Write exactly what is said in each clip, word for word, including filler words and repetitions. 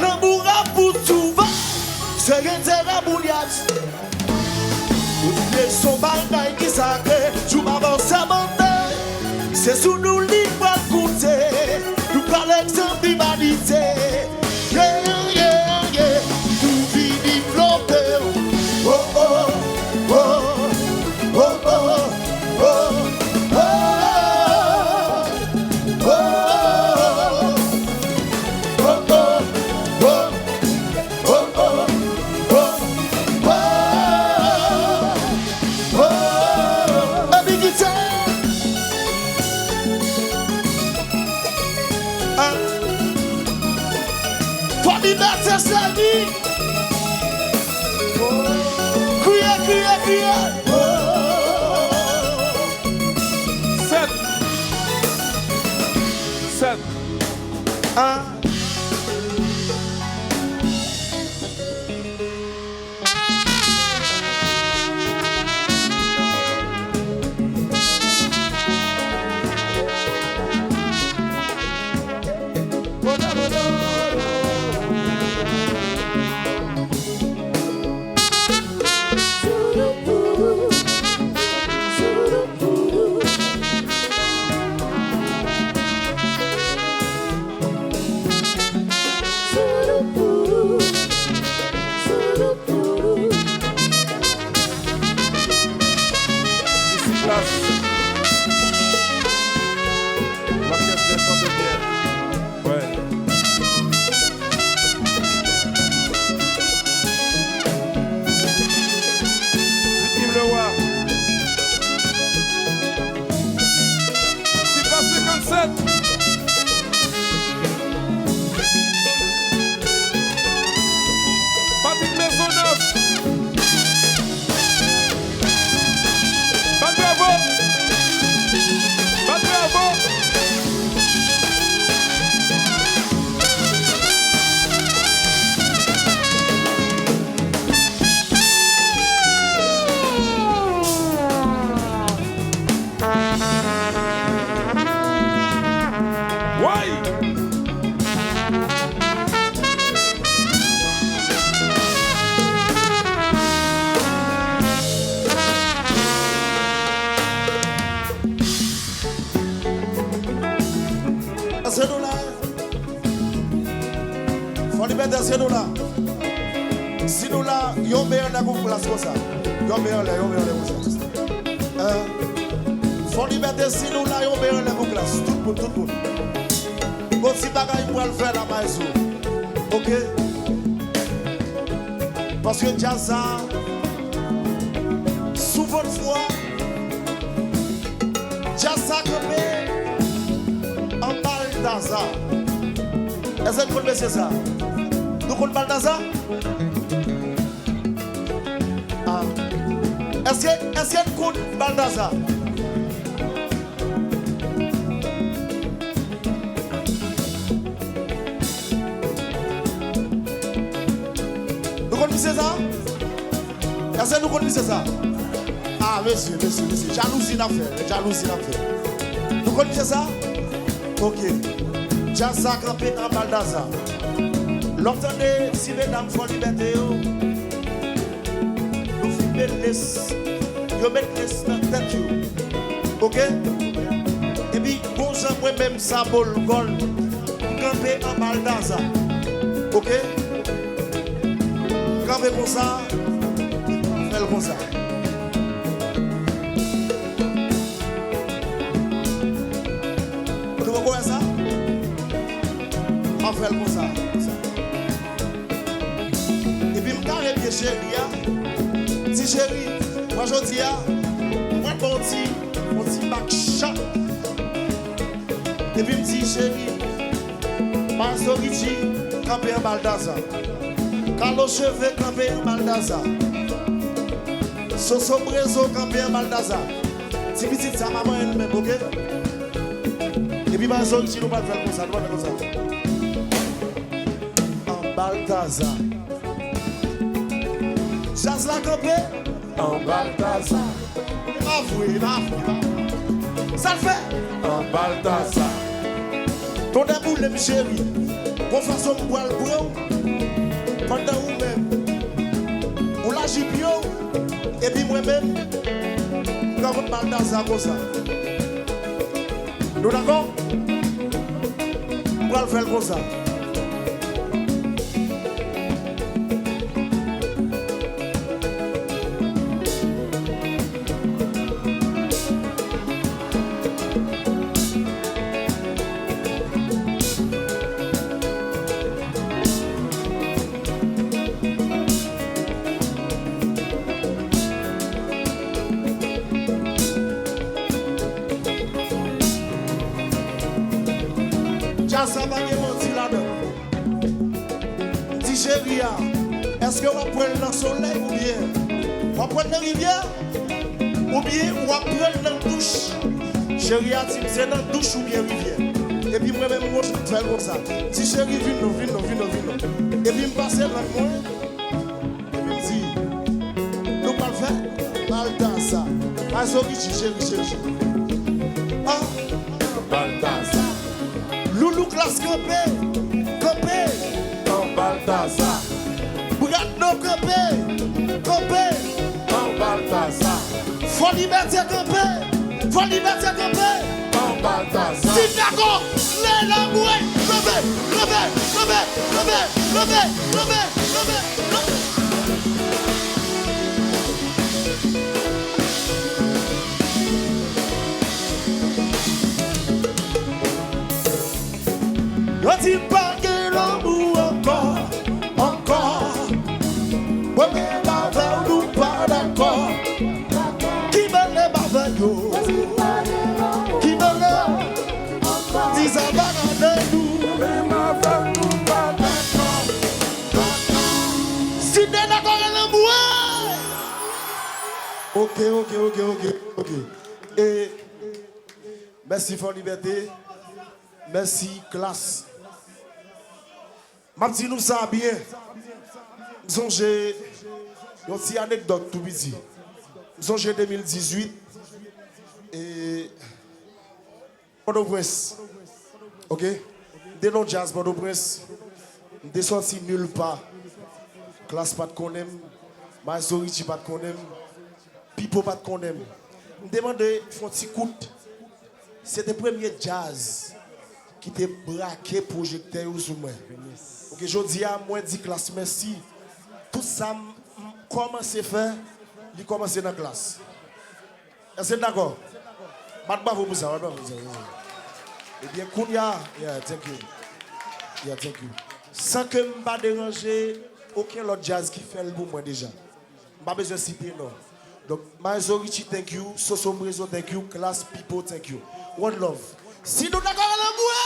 Tanbou rap pou Touva, se gen tè Rabouyaj. Ou di se yon bagay ki sakre, jou m ap sèmante. Se sou nou li pral koute, nou pral egzanp imanite. Yeah, yeah, yeah, nou vini vlope w. Oh, oh, oh, oh, oh, oh, oh. Fò libète, sèvi. Kriye, kriye, kriye. Sèt. Sèt. An. Isi klas. Lòkès byen chante byen. Wè. Vikim Lewa. Sipa senkannsèt. Patrick Maisonneuve. Bat bravo. Bat bravo. Woy! Èske nou la? Fò libète, èske nou la? Si nou la, yon men anlè pou klas konsa. Yon men anlè, yon men anlè konsa. Fò libète, si nou la, yon men anlè pou klas. Tout moun, tout moun. Gon ti bagay m pral fè la, Mayzo. Oke? Paske djaz sa, souvantfwa, djaz sa kanpe an Baltaza. Èske n konn mesye sa? Nou konn Baltaza? Ah. Èske, èske n konn Baltaza? Nou konn misye sa? Èske nou konn misye sa? Ah, mesye, mesye, mesye. Jalouzi n ap fè. Jalouzi n ap fè. Nou konn misye sa? Oke. Djaz sa kanpe an Baltaza. Lè w tande ti medam Fò Libète yo, yo fouke les, yo met les nan tèt yo. Oke? Epi, gon jan mwen menm sa bol gòl, m kanpe an Baltaza. Oke? M kanpe konsa, m fè l konsa. Nou poko wè sa? M ap fè l konsa, konsa. Epi m kare pye cheri a. Di cheri, mwen jodi a, mwen pral ba w ti, yon ti bak chat. Epi m di cheri, Maestro Richie kanpe an Baltaza. Kalo Cheve kanpe an Baltaza. Soso Brezo kanpe an Baltaza. Ti pitit sa pa manyen l menm, oke? Epi Maestro Richie, nou pral fè l konsa, nou pral fè l konsa. An Baltaza. Djaz la kanpe. An Baltaza. E pa vre, e pa vre, e pa vre. Sa l fè? An Baltaza. Tonnè boule m cheri. Gon fason m pral pran w. Baltaza konsa. Nou dakò? M pral fè l konsa. Djaz sa pa gen manti ladan. M di cheri a, èske w ap pran l nan solèy oubyen w ap pran l nan rivyè? Oubyen w ap pran l nan douch? Cheri a di m se nan douch oubyen rivyè. Epi mwen menm m fè l konsa. M di cheri vin non, vin non, vin non, vin non. Epi m pase lang mwen. Epi m di, nou pral fè Baltaza. Mazo Richie, cheri, cheri, cheri. Ah, Baltaza. Loulou Klass kanpe, kanpe. An Baltaza. Bradno kanpe, kanpe. An Baltaza. Fò Libète kanpe, Fò Libète kanpe. An Baltaza. Si dakò, leve lanmou, kanpe, kanpe, kanpe. Yo di m pa gen lanmou ankò, ankò. Mwen menm avè w nou pa dakò. Ki mele m avè yo? Ki mele? Di sa pa gade nou. Si te dakò gen lanmou, ey! Ok, ok, ok, ok, ok. E mèsi Fò Libète. Mèsi Klass. M ap di nou sa byen. M sonje yon ti anekdòt tou piti. M sonje de mil dizuit, e Pòtoprens. Ok? M te nan djaz Pòtoprens. M te sòti nil pa. Klass pa t konnen m. Maestro Richie pa t konnen m. Pipo pa t konnen m. M te mande fè yon ti kout. Se te premye djaz ki te brake pwojektè yo sou mwen. Ok, jodi a, mwen di Klass mèsi. Tout sa m, m kòmanse fè, li kòmanse nan Klass. Èske n dakò? Bat bravo pou sa, bat bravo pou sa. Ebyen, kounye a, yeah, thank you. Yeah, thank you. San ke m pa deranje okenn lòt djaz ki fè l pou mwen deja. M pa bezwen site non. Donk, Maestro Richie, thank you. Soso Brezo, thank you. Klass, Pipo, thank you. One love. Si nou dakò, leve lanmou, ey!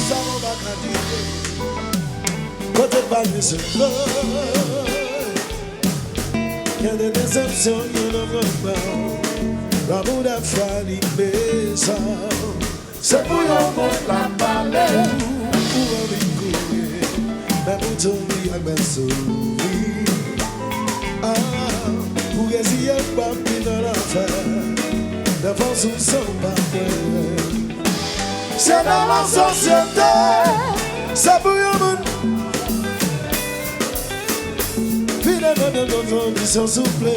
Sa nou pa ka di. Kote pa gen sekrè. Gen de desepsyon, gen de vrè. Lanmou dèfwa li bezwen. Se pou yon moun l ap pale. Ou anvi kouri, men pou tou li ak bèl souri. Ah, ou reziye w p ap viv nan lanfè. Dèfwa w sou sa w pa kwè. Se nan lasosyete, se pou yon moun. Vide nan yon lòt kondisyon, souple.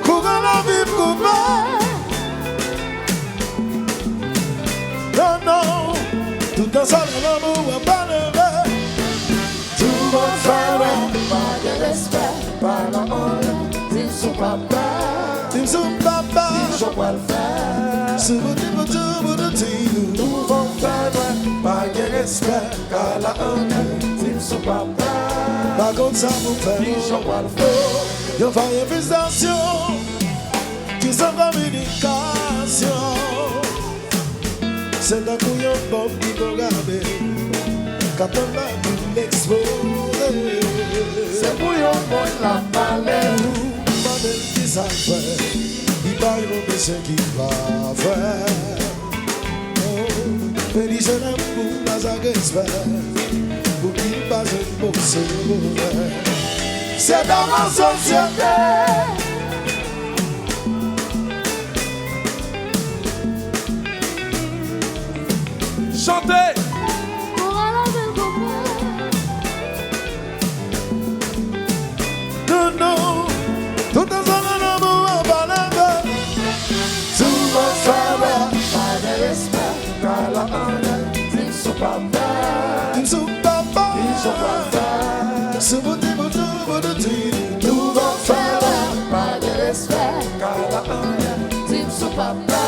Kouran lavi m koupe. Non, non. Toutan sa nan lanmou an pa leve. Tou bon fè lè. Pa gen respè, pa nan onè. Di m sou papa. Di m sou papa. Kijan w pral fè? Sou bouti bouti bouti. Tou bon fè lè. Pa gen respè. Kala anpil, di m sou papa. Pa konn sa pou fè non. Kijan w pral fè? Yon vye fristrasyon ki san kominikasyon. Se tankou yon bòm ki pwograme, k ap tann lè pou l eksplode. Se pou yon moun l ap pale. Ou mande l kisa l fè, li bay yon mesye ki pa fè. Oh. Feliz Natal, Natal Gaspar, pou ki pa jwenn bon souvè. Se dans la société. Chante. Koral Avèl Konpè. Non, non. Tout ansanm nan lanmou an pa leve. Souvan fè wè pa gen respè. Kala anlè, di m sou papa. Di m sou papa. Ki jan w pral fè? Sou bouti, bouti, bouti. Souvan fè wè pa gen respè. Kala anlè, di m sou papa.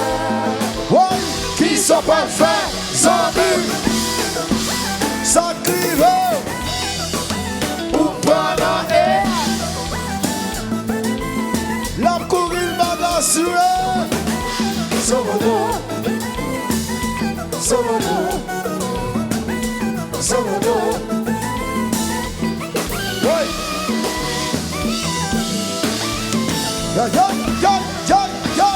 Woy, ki sa w pral fè? Zanmi, sa k rive ou pran nan e. L ap kouri, l pa ka sire. Sobodo, sobodo, sobodo. Woy! Ya, ya, ya, ya, ya.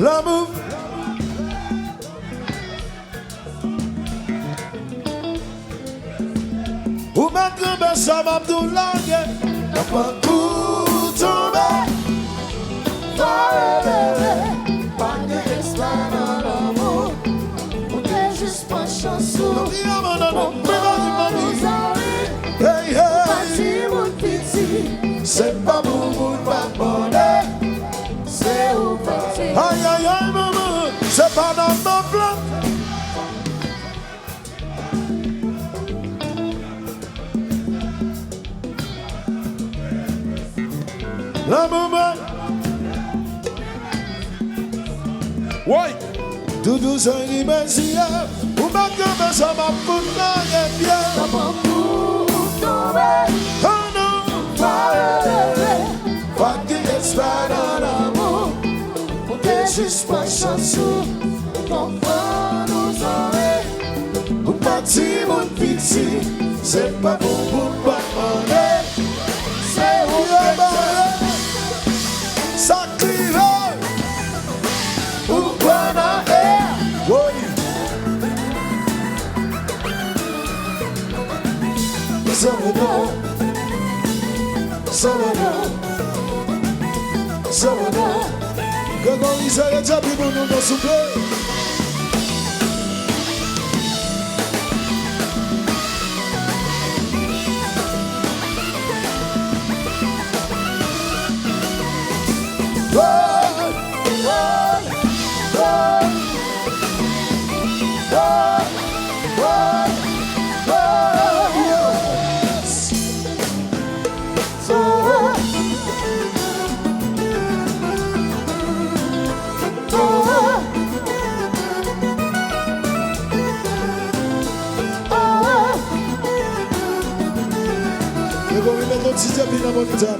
Lanmou. Ou mèt kenbe sa m ap tou lage. Nan pran kou tonbe. Fò revere, pa gen espwa nan lanmou. Ou te jis pran chans ou. Konprann nou zanmi. Hey, hey. Ou pa timoun piti. Se pa pou moun pa mande. Se ou pase. Ay, ay, ay, manman, se pa nan mwen plan. Lanmou mwen. Woy! Doudou zanmi mezi a, ou pa kenbe sa m ap fout nan pye. Sa pran kou ou tonbe. Oh non. Pa revere, pa gen espwa nan lanmou. Ou te jis pran chans ou, ou konprann ou zanmi. Ou pa timoun piti, se pa pou ou pa mande. Se ou ki ba yo sa k rive. Ou pran nan e. Woy. Sobodo. Sobodo. Sobodo. Gregorize, retire pi pou nou, non, souple. Yo gon remèt yon ti depi nan monita.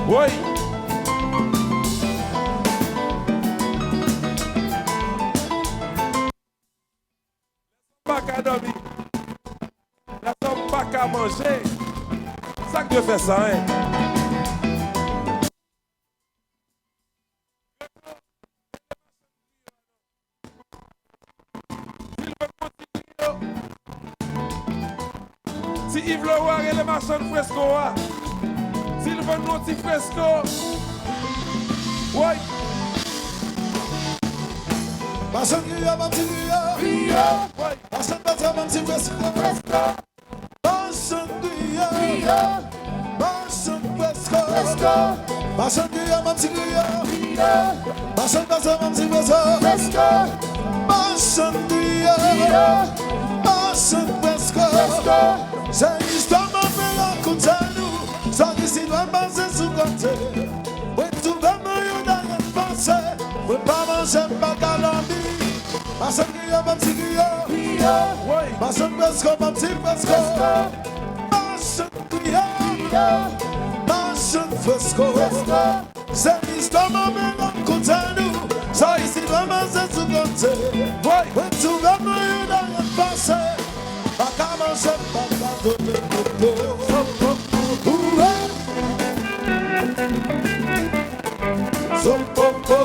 Woy! Pa ka dòmi. Lè sa w pa ka manje. Sa k dwe fè sa, en? Si l vann yon ti griyo, si Yves Leroy rele machann fresko a, si l vann yon ti fresko, woy! Machann griyo, banm ti griyo. Griyo. Woy! Machann pètwò, banm ti fresko. Fresko. Machann griyo. Griyo. Machann fresko. Fresko. Machann griyo, banm ti griyo. Griyo. Machann pètwò, banm ti fresko. Fresko. Machann griyo. Griyo. Machann fresko. Fresko. Se istwa mwen fè rakonte nou. Sa ki si dwe pase sou kote. Mwen twouve mwen yon dèyè pase. Mwen pa manje, m pa ka dòmi. Machann griyo, banm ti griyo. Griyo. Woy. Machann fresko, banm ti fresko. Fresko. Machann griyo. Griyo. Machann fresko. Fresko. Se istwa mwen rakonte nou. Sa isit vrèman se sou kote. Woy. Mwen twouve mwen yon dèyè pase. Pa ka manje, pa ka dòmi. Ouwe. Zopopo.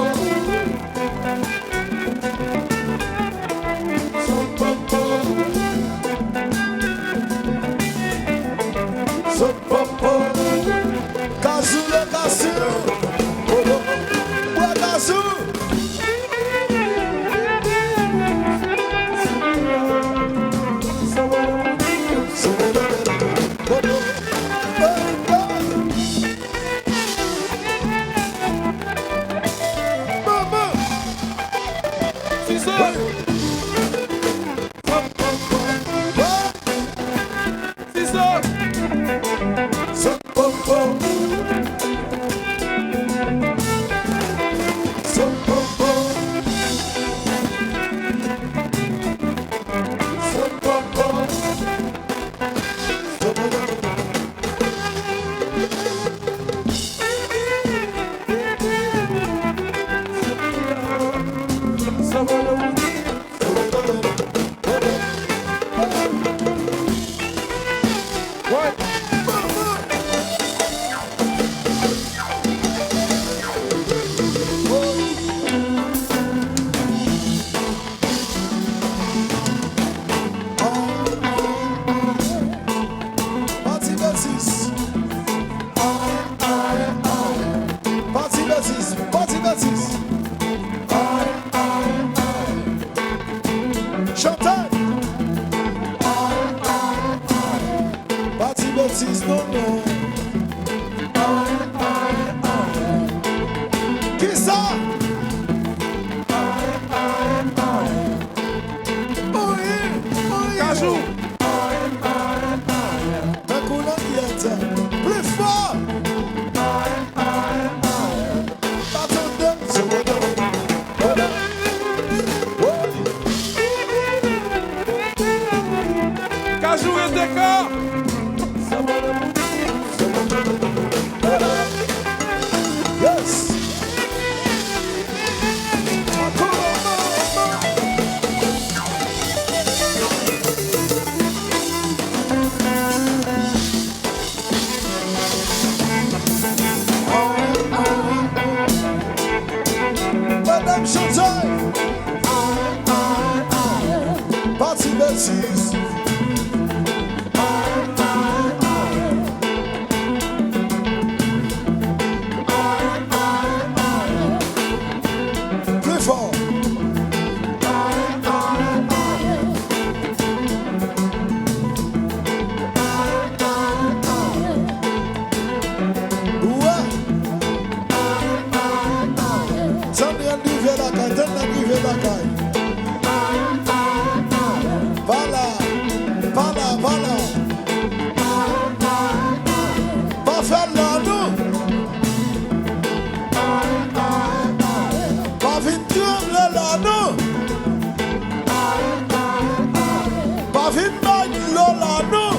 Zopopo. Zopopo. Kazou le kazou. Bwè kazou. Manman! Siso! Siso! Pati betiz. Pati betiz. Pati betiz. Chante. Pati betiz non non. Kisa? Kajou. Tankou langyèt. Pli fò. Pa tande. Kajou rete kò. Yes. Madanm chante. Pati betiz. Pli fò. Wè. Tann nèg rive lakay, tann nèg rive lakay. Vala, vala, vala. Pa fè la non. Pa vin tranble la non. Pa vin bay dlo la non.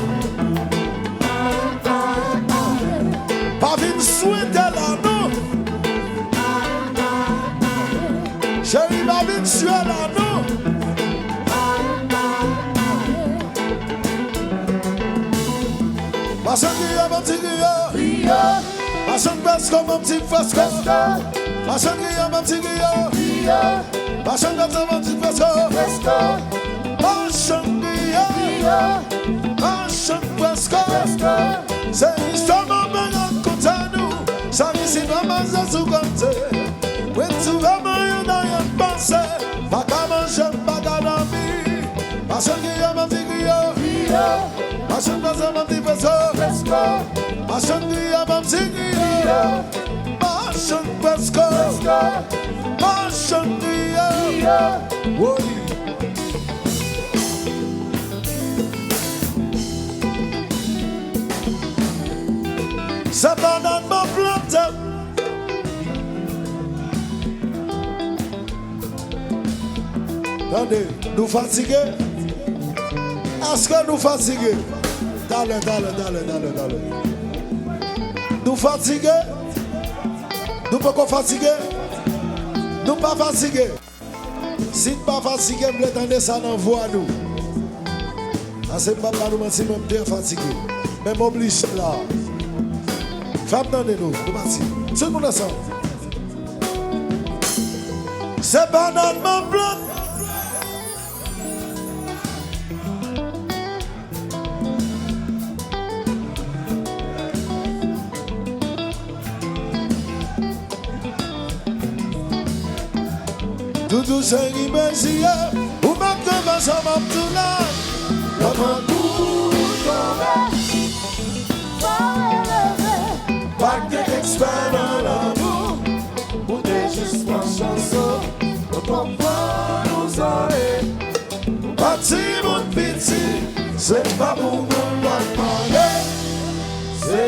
Pa vin swete la. Machann griyo, banm ti griyo. Griyo. Machann frèsko, banm ti frèsko. Frèsko. Machann griyo, banm ti griyo. Griyo. Machann frèsko, banm ti frèsko. Frèsko. Machann griyo. Griyo. Machann frèsko. Frèsko. Se istwa manman rakonte nou. Sa ki si manman Zezi konte. Mwen twouve mwen yon dayè pase. Pa ka manje, m pa ka dòmi. Machann griyo, banm ti griyo. Griyo. Machann frèsko, banm ti frèsko. Frèsko. Machann griyo, banm ti griyo. Griyo. Machann frèsko. Frèsko. Machann griyo. Griyo. Woy. Se bannann mwen plante. Tande, nou fatige? Èske nou fatige? Talè, talè, talè, talè, talè. Nou fatige? Nou poko fatige? Nou pa fatige? Si n pa fatige, m vle tande sa nan vwa nou. Ase m p ap ba nou manti, men m trè fatige. Men m oblije la. Fè m tande nou, nou pati. Tout moun ansanm. Se bannann mwen plante. Doudou cheri, mezire, ou mèt konprann sa m ap di w la. Lè vant ou tonbe, fò w releve. Pa gen ekspè nan lanmou, ou te jis pran chans ou, nou konprann ou zole. Ou pa timoun piti, se pa pou moun w ap mande. Se